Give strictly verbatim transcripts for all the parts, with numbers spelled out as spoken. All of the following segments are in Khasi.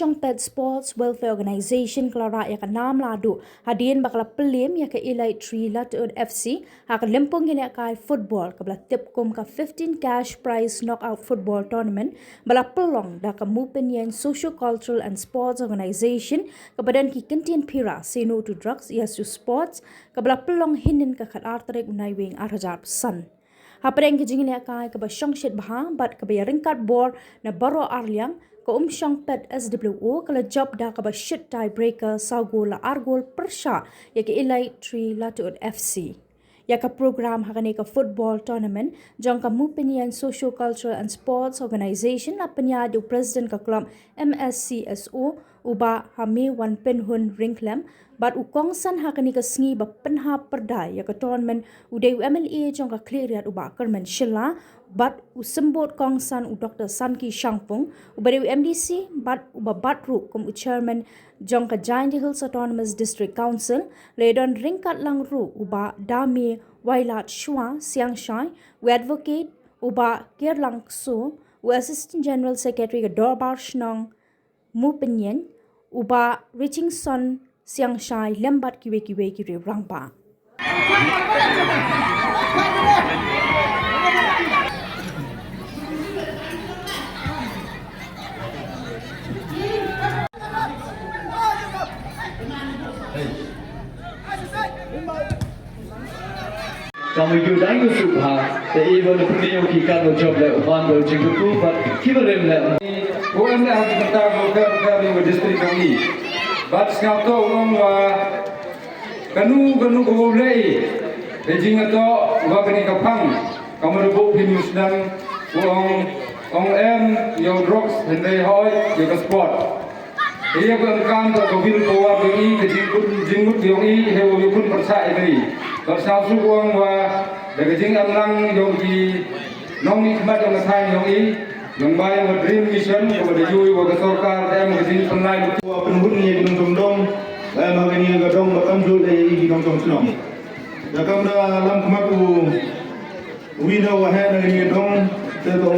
Shongpet Sports Welfare Organization ka la rah ïa ka nam la duh hadien ba ka la pynliem ïa ka Elite Three Latuod F C ha ka lympung ïalehkai football kaba la tip kum ka fifteen Cash Prize Knockout Football Tournament ba la pynlong da ka Mupinyin Socio-Cultural and Sports Organization kaba don ki kyntien phira Say No to Drugs, Yes to Sports, kaba la pynlong hynnin ka khatar tarik u Naiwieng ar hajar arphew san. Hapdeng ka jingïalehkai kaba shongshit bha bad kaba ïaryngkat bor na baroh arliang, ka Umshongpet S W O ka la jop da kaba shit tiebreaker saw gol la ar gol pyrshah ïa ka Elite Three Latuod F C. Ïa ka program ha kane ka football tournament jong ka Mupinyin Socio-Cultural and Sports Organization la pynïaid da u President ka club M S C S O, u Bah Hamewanpynhun Ryngkhlem, bad u kongsan ha kane ka sngi ba pynhap pyrdai ïa ka tournament u dei u M L A jong ka Khliehriat u Bah Kyrmen Shylla, bad u symbud kongsan u Doktor Sanki Shangpung, uba dei u M D C, bad uba bat ruh kum u chairman jong ka Jaintia Hills Autonomous District Council, la ïadon ryngkat lang ruh u Bah Dame Wailadshwa Siangshai, u advocate, u Bah Kiarlang Kso, u Assistant General Secretary ka Dorbar Shnong Mupinyin, u Bah Richingson Siangshai lem bad kiwei kiwei ki riew rangbah. Ka mut ïa u dang u suk ha, te i ba le pynïaw ki kan u jop le u ban do jingkutu bad ki ba rem le. Ko em le ha ki kata ko ka ka ni wa district kami. Bad sngap to ong wa kanu kanu ko le i. Te jing to wa kani ka pang. Ka mut bo phi news nang ko ong ong em yo drugs hynrei hoi yo ka sport. Ïa ka kam ka ka bil ko wa ka i ka jingkut jingmut yong i he wa yukun pyrsa i dei. Pyrsa su wang wa da ka jingam lang yong ki nong i khmat yong ka thaiñ yong i. Yong bai wa dream mission ko wa da yui wa ka sorkar da em ka jingpynlai wa pynhun ïa ki nongchong dong. Em ha ka ni ka dong ba kam jul ïa i ki nongchong chnong. Da kam da lam khmat u Wi na wa heh na kani ka dong te to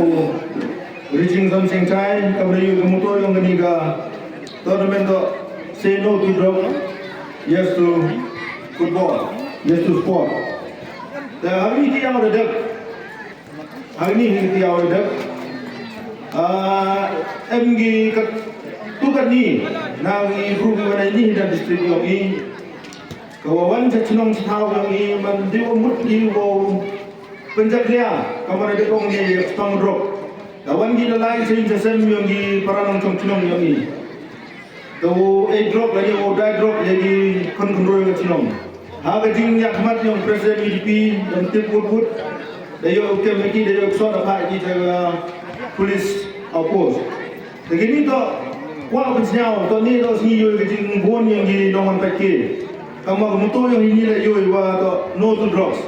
reaching something time kam na yu ka moto yong kani ka tournament to say no to drug, yes to football, yes to sport. Te ha kani ki yang da dep ha kani ki yang da dep. Ah, em ki ka tu kani na ki bru ki wana ni da district yong i. Ka wa wan cha chnong cha thaw yong i man di wa mut i wa pynjat lia ka man da kong ne ya tong drok. Ka wan gi da lai cha in cha sem yong i para nong chong chnong yong i. Ka wa ei drok la ya wa dai drok ya gi khon khon roi ka chnong. Ha ka jing yak mat yong president U D P yong tip wut wut. Da yo kem ki da yo sot apa ki cha police outpost. Te kini to kwah pynsñiaw to ni to sngi yoi ka jingbun yong ki nongwan pait ki. Ka ma ka mutu yong ini la yoi wa to no to drugs.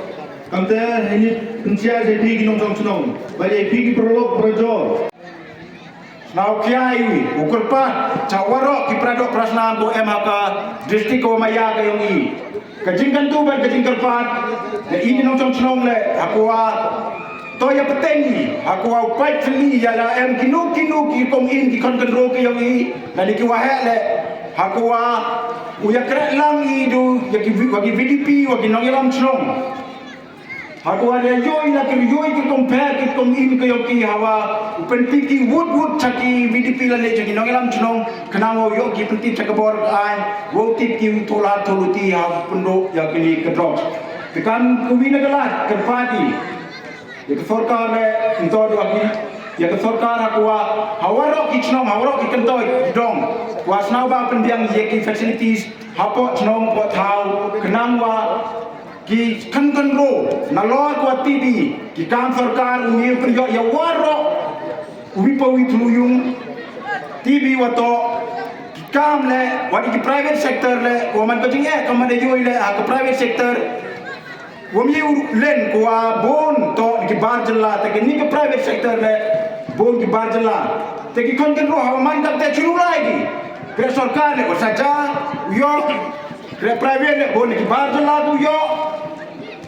Kamte ini pynshai se phi ki nongchong chnong. Ba ye phi ki paralok parajor. Sñiaw kiai wi u kyrpad cha waroh ki paradok prasnam ko em ha ka district ko maya ka yong i. Ka jingkyntu bad ka jingkyrpad na i ki nongchong chnong le ha kwah to ïa pateng i ha kwah u pait sli ïa la em kino kino ki kong in ki khon kynro ki yong i na ni ki waheh le ha kwah u ïa kreh lang i du ïa ki wa ki V D P wa ki nongïalam chnong. Ha kwah ïa yoi la ki yoi ki kong pher ki kong in ki yong ki hawa u pynti ki wut wut cha ki V D P la le cha ki nongïalam chnong. Khnang wow yoh ki pynti cha ka bor ai wow tip ki u thola tholuti ha pyndoh ïa kini ka drok. Te kam ka wi na ka lad kyrpad i ïa ka sorkar le nto dua ki ïa ka sorkar ha kwah ha waroh ki chnong ha waroh ki kyntoi ki dong kwah sñiaw ba pynbiang ïa ki facilities hapoh chnong poh thaw khnang wa ki khon khon ro na lor kwah T B ki kam sorkar u ngi pynyoh ïa waroh. Wi pa wi thlu yung T B wa to ki kam le wa ki private sector le wa man ko jing eh ka man da yoi le ha ka private sector. Wa mi u len ko wa bon to ki bar jylla te ki ni ka private sector le bon ki bar jylla te ki khon khon ro ha man ka te chulu lai ki. Kre sorkar le wa saja u yo kre private le bon ki bar jylla ku yo.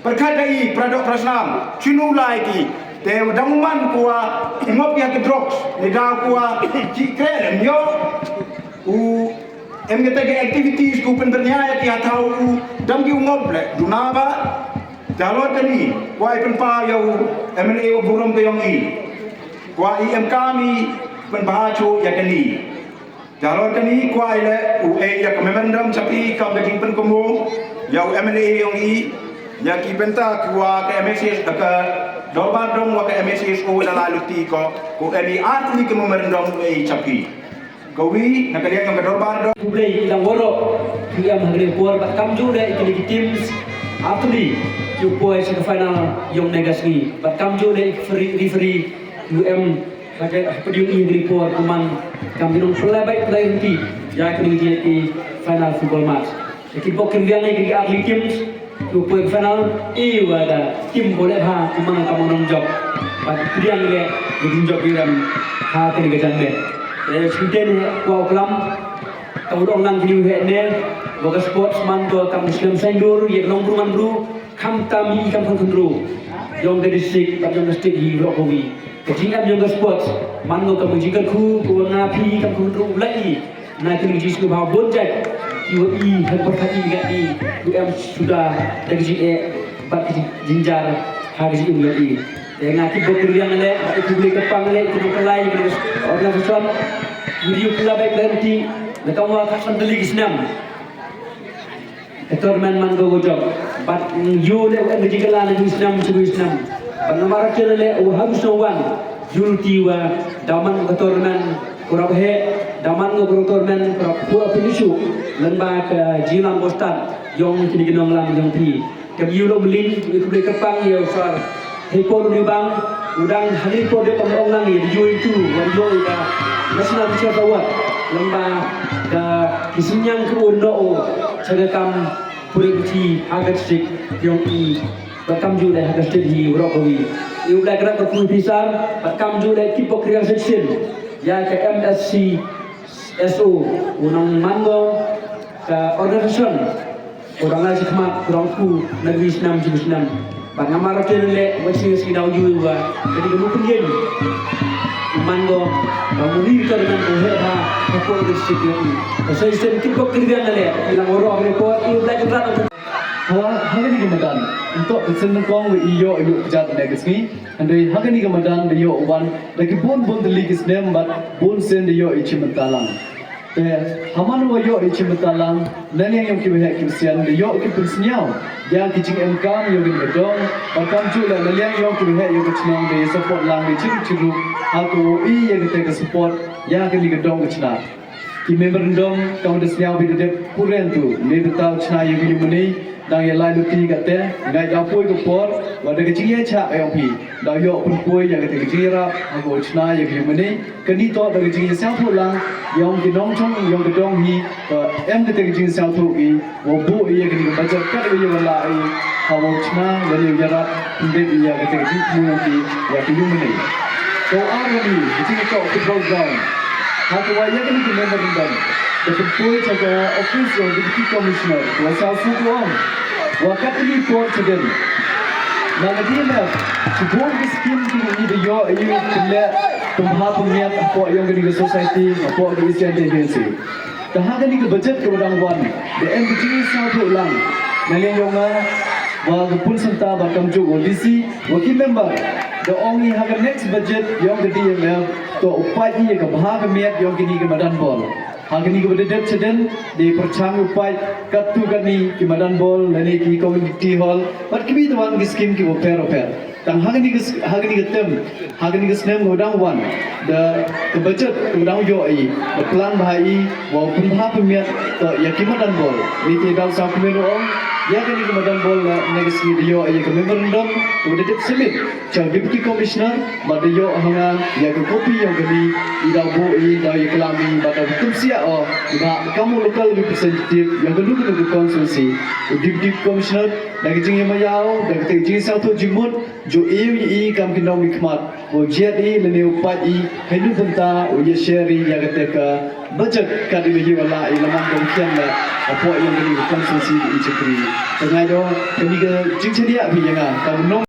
Pyrkhat da i pradok prasnam chinu lai ki te dang man kwah ngop ïa ki drugs ne da kwah ki kre lem ïoh. U em kata ki activities ku pynbyrngia ïa ki ha thaw u dang ki u ngop leh duna ba. Te halor kane kwah i pynpaw ïa u M L A wa burom ka ïong i. Kwah i em kam i pynbha chu ïa kane. Te halor kane kwah i leh u ei ïa ka memorandum chapi kam ka jingpynkumo ïa u M L A ïong i. Ïa ki bynta ki wa ka M S S ka dorbar dong wa ka M S S o la la luti ko ko em i at ni ka memorandum u ei chapi. Kawi na ka liang ka dorbar do. Khublei ïa lang waroh ki em ha kane por bad kamjooh leh ïa ki teams athlete ki poi sha ka final ïong ne ka sngi bad kamjooh leh ïa ki referee ki em ha ka podium ïa kane por kumne kam ki nongpynlait bad pynlait ruti ïa kane ki final football match. Ïa ki bok ki riang ïa ki athlete teams Ku poi final i wa da kim ko le ha kumang ka mong jok. Pat priang le di jok i ram ha kini ka jan be. Eh, senten wa uklam ka u dong lang kini he ne wa ka sports man ko kam Muslim sendur ye long bru man bru kam tam i kam khun khun bru. Yong ka district pat yong ka state hi ro ko wi. Ka jingam yong ka sports man ko kam jingkyrkhu ko nga phi kam khun bru lai. Na kini ki jingsngewbha bun jait ki wa i ha ka pyrthei i nga i u em suda da ki jingeh bad ki jingjynjar ha ki jingim yong i. Te nga ki bok ki riang le bad ki bli ka pang le ki bok ka lai ki organisation. Video pula bai penti na ka wa ka san deli ki snam. Ka tournament man ko ko jop bad yu le u em ki jingkala na ki snam chu ki snam. Bad namar ka le u ha so wan. Jul ti wa daman ka tournament kurap he daman ngo ka tournament kurap pu ap ni shu. Len ba ka jilang ko start yong kini ki nong lang yong pi. Kam yu lo mlin yu kble ka pang yu sar. He por ni bang udang hani por de pang ong lang yu yu tu wa yu ka national teacher award. Len ba ka kisinyang ku no o chaga kam puri ti ha ka district yong i. Bad kamjooh leh ha ka state hi u rok kawi. I u blai krak ka pui pisar bad kamjooh leh ki pok kriang section ïa ka M S C S O u nong man ngo ka organisation u dang ai khmat u dang ku na wi snam ju snam. Bad nga mar ken leh wa chi sngi daw ju wa ka di ka mu pyngen u man ngo ka mu ni ka dengan ko he ha ka pok ka state hi. Ka section ki pok kriang leh i lang u rok ni pok i u blai krak. Hawa, ha kani ka madan, ntok ka seng nyngkong wa i ïoh ïoh pjat ne ka sngi, hynrei ha kani ka madan da ïoh wan da ki bun bun tylli ki snem bad bun sien da ïoh i chim bynta lang. Te ha man wa ïoh i chim bynta lang, na liang yong ki waheh ki wasian da ïoh ki pynsñiaw ïa ki jingem kam ïa kani ka dong, bad kamjooh leh na liang yong ki waheh ïa ka chnong da ïa support lang da chirup chirup, ha ka wa i ïa kata ka support ïa kani ka dong ka chnong. Ki memorandum ka mut da sñiaw bit da dep puren tu ne da taw chna ïa ki ïa mane dang ïa lai luti kate ngai da poi ka por wa da ka jingïa cha ïa phi da ïoh pun poi ïa kate ka jingïarap ha ka chna ïa ki ïa mane kani to da ka jingïa sñiaw tu lang yong ki nongchong yong ka dong hi ka em kate ka jingïa sñiaw tu i Wa buh ïa kani ka budget kat ïa wa la i ha wa chna lane ïarap pynbeit ïa ka teng jingmut ïa ki ïa ki ïa mane. Ko ar kani ka jingïakop football ground. Ha ka wa ïa kani ka memorandum da pynpoi cha ka office of Deputy Commissioner wa sa su ko ong. Wa kat kani por cha den. Na ka D M F, shibun ki skim kini da ïoh ïa pynleh pynbha pynmiat hapoh ïa kani ka society hapoh ka East Jaintia Hills. Te ha kani ka budget kaba dang wan da em ka jingsngewthuh lang na liang yong nga wa ka pun santa ba kamjooh wa D C wa ki member da ong i ha ka next budget yong ka D M F to u pait i ïa ka bha ka miat yong kini ka madan bol. Ha kani kaba dep dep chaden da pyrchang u pait katto katne ki madan bol lane ki community hall bad kiba wan ki skim kiba pher pher. Tang ha kani ka s- ha kani ka term ha kani ka snem ka dang wan da ka budget ka dang ïoh i da plan bha i wa pynbha pynmiat to ïa ki madan bol. Ni te dang sa kmen ong ïa kani ka madan bol la ne ka sngi da ïoh ïa ka memorandum ka da dep submit cha Deputy Commissioner ba da ïoh ha nga ïa ka copy ïa kani i da buh i da ïa klam i ba da tum sia o ba ka mu local representative ïa ka lu ka constituency. Deputy Commissioner da ka jingïa ma ïa da ka jingïa sa to jingmut Ju iw i kam ki nong i khmat u jied i lane u pait i hynñiew bynta u ïa share i ïa kata ka budget kat i ba i wala i laman dong kian la apo i ïa kani ka constituency i chakri. Ka ngai do kani ka jingchania bi ïa nga ka nong